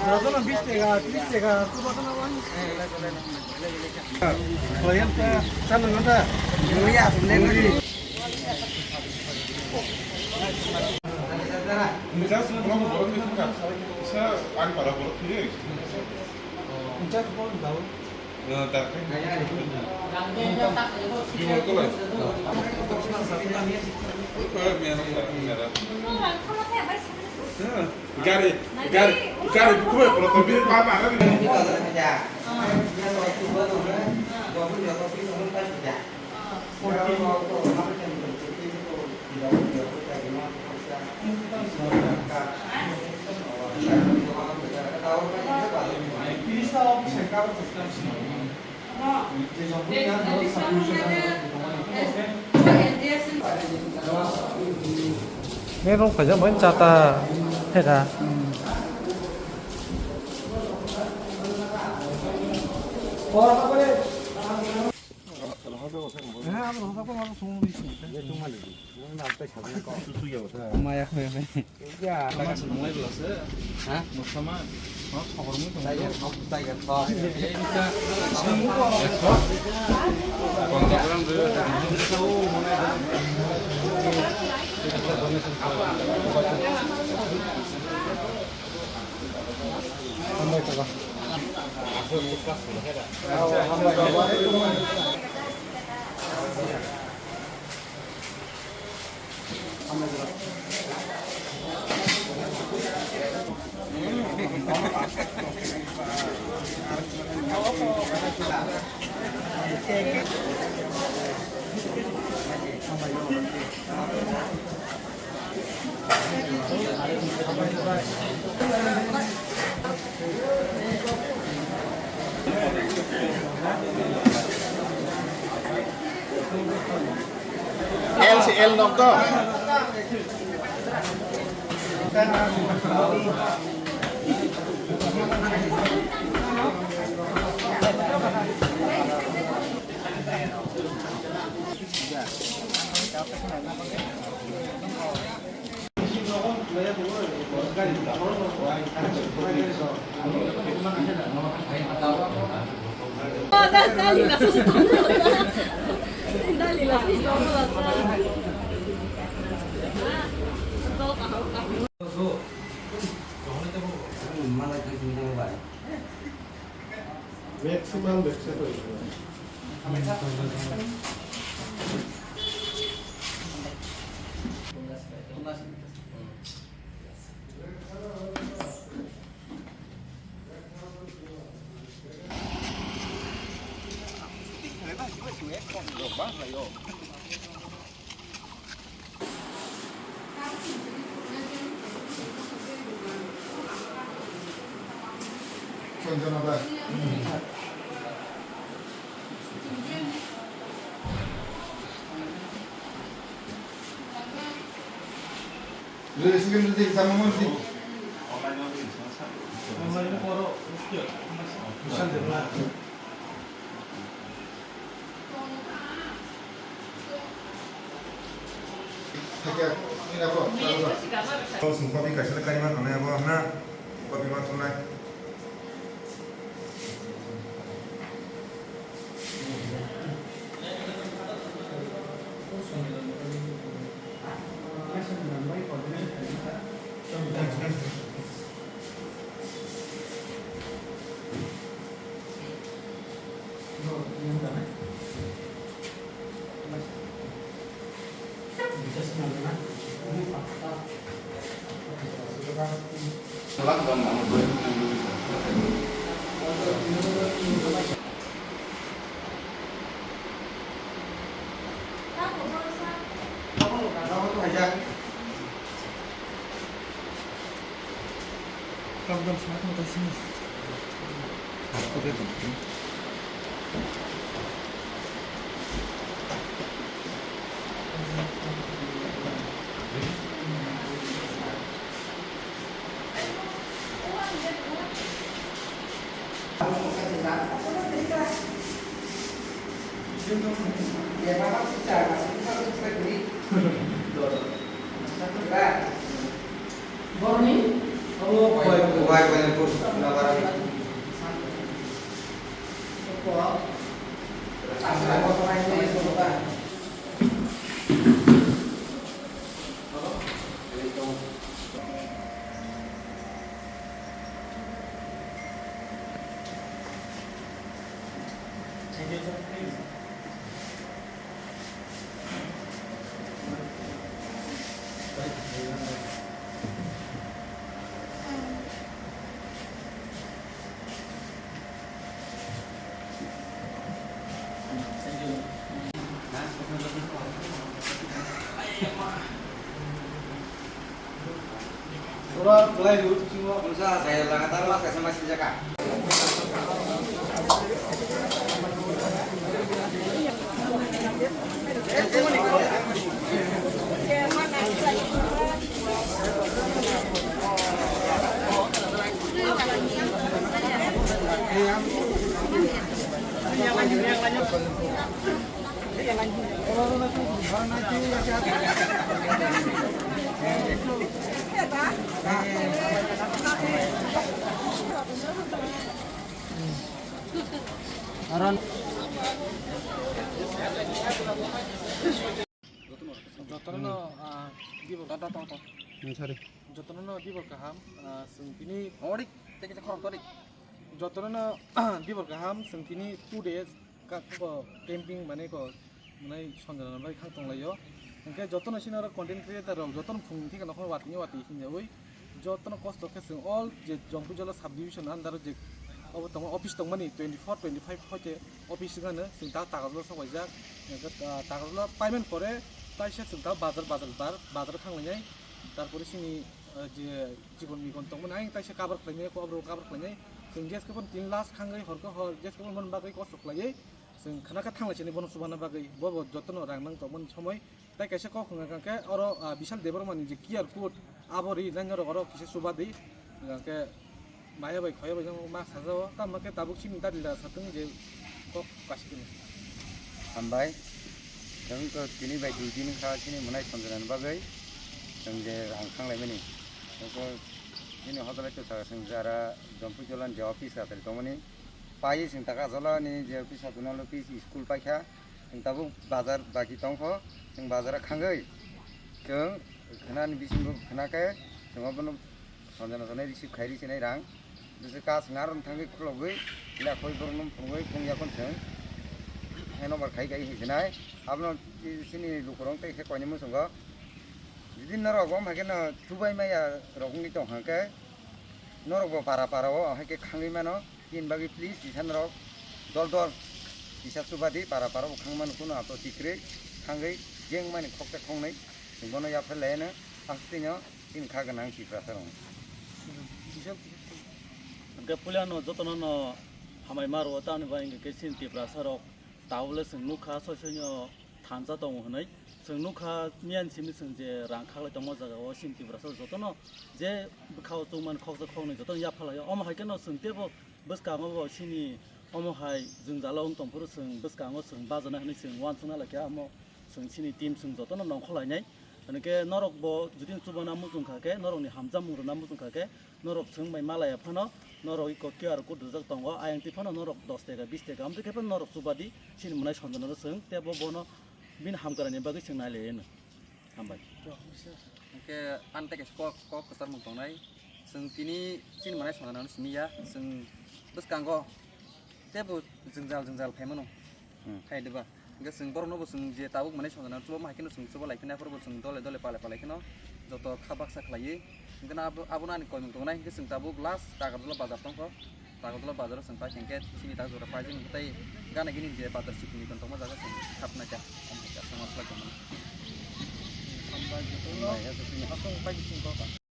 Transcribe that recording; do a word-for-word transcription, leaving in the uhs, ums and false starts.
Rajono bis taka, tris taka, tu rajono bang. Koyam ta, sana nata. Just from Bharat Mithun ka, sa ang para Bharat Mithun. Just from Bharat. Gari, gari, gari, kuma, kalau kau bilang apa, apa, bilang. Ni rong khaijak bai chata theka. Maya khoya khoya. L si L nok to. Maximum website. Copy kaisa le kaima tongnai abo hwnna copy ma thumnai. Boroni? Ora, play route, cuma usaha saya lagatar mas kasih masih jaga. Aron. Jotono no, ah, bibo. Hmm, sorry. Jotono no bibo kaham, ah, chwng tini orik tei kisa khorang torik. Jotono no bibo kaham, chwng tini two days ka, ko camping mane ko mwnai sonjana bai khang tong laio. Hwnkhe jotono sini oro content creator rok jotono phung thika nokhor watini wati hinjawi. Jotono kosto khe chwng all je Jompuijala sub division under o je obo tongo office tongmani twenty four twenty five hoite office wngano chwng ta Takarjala sok paijak. Hwnkhe, ah, Takarjala payment pore taisa chwng ta bazar bazar bar bazar thang lainai. Tarpore chini, ah, je chikon mikon tongmani ayang taisa cover khlainai, ko obrok cover khlainai. Chwng jeskhe bono tin last thangwi hor khe hor jeskhe bono bagwi kosto khlaiwi chwng khana khe thang lai sini bono chubana bagwi bo bo jotono rang nang tongmani somoi. Tai kaisa kok hwnka khe oro, ah, Bishal Debbarmani je Q R code abo ri nai norok oro kisa chuba di. Hwnka khe maya bai khoya bai no ma sajao. Tamo khe tabuk sini dadi da satung je kok kasi kini. Hambai. Chwng to tini bai dui din kha chini mwnai sonjana ni bagwi. Chwng je rang khang lai mani. Toko chini hotel to sa chwng jara Jompuijala ni je office ka tari tongmani. Pai chwng taka jala ni je office ka tunalo office school pai kha. Chwng tabuk bazar baki tongkho, chwng bazar o khangwi chwng khwnani bisingo khwna khe chwng obono sonjana sonai receive khai rw sinai rang. Bwswk ka chwng aro thangwi khulogwi lekhoi borokno phunugwi phung yakon chwng handover khai khai hinwi sinai. Abono chini lukurok tei khe koini muchungo jodi norok wng hai kheno chubai maya rok wngwi tong kha khe norokbo para para o hai khe khangwi mano. Chini bagwi please, kisa norok dol dol kisa chubadi para para bo khangmani kunu ato tikrwi khangwi jeng mani khoksa khongnwi chwng bono yapharwi laiyano aswk twi no chini kha gwnang Tiprasa rok. Hwnkhe puila no jotono no hamai ma rwo tamni bagwi hwnkhe chini Tiprasa rok tabole chwng nukha soi soi no thansa tongo hwnwi. Chwng nukha miyani simi chwng je rang khaklai tongma jaga o chini Tiprasa jotono je bwkhao chukmani khoksa khoknwi jotono yapharlaio. Omo hai kheno chwng teibo bwskango bo chini omo hai jwngjalo wng tongphuru chwng bwskango chwng bajana hwnwi chwng uansukna laikha. Omo chwng chini team chwng jotono nongkhorlainai. Hwnwi khe norokbo jodi chubana muchung kha khe, norokni hamjakmung rwna muchung kha khe, norok chwng bai malaya phano norok iko Q R code rijak tongo, ayang twi phano norok dos taka, bis taka, amtwi khe phano norok chubadi, chini mwnai sonjana rw chwng, teibo bono bini hamkrai ni bagwi chwng nai lai anw. Hambai. Hwnkhe ani tei kaisa kok, kok kwchar mung tongnai. Chwng tini chini mwnai sonjana no simi ya, chwng bwskango teibo jwngjal jwngjal phai mano. Hmm. Khai diba? Hwnkhe chwng borokno bo chwng je tabuk mwnai sonjana chuba ma hai kheno chwng chuba lai phina, aphuru bo chwng dole dole palai palai kheno joto kha baksa khlaiwi. Hwnkhe no abo, abono ani koimung tongnai, hwnkhe chwng tabuk last Takarjala bazar tongkho. Takarjala bazaro chwng pai khe chini tak jora pai jani tei gana gini je bazar chikon mikon tongma jaga chwng khapnai kha. Omo hai khe aswk ma khlai tongmani. Hambai jotono. Hambai, ya, chwng aswk pai chwng kok.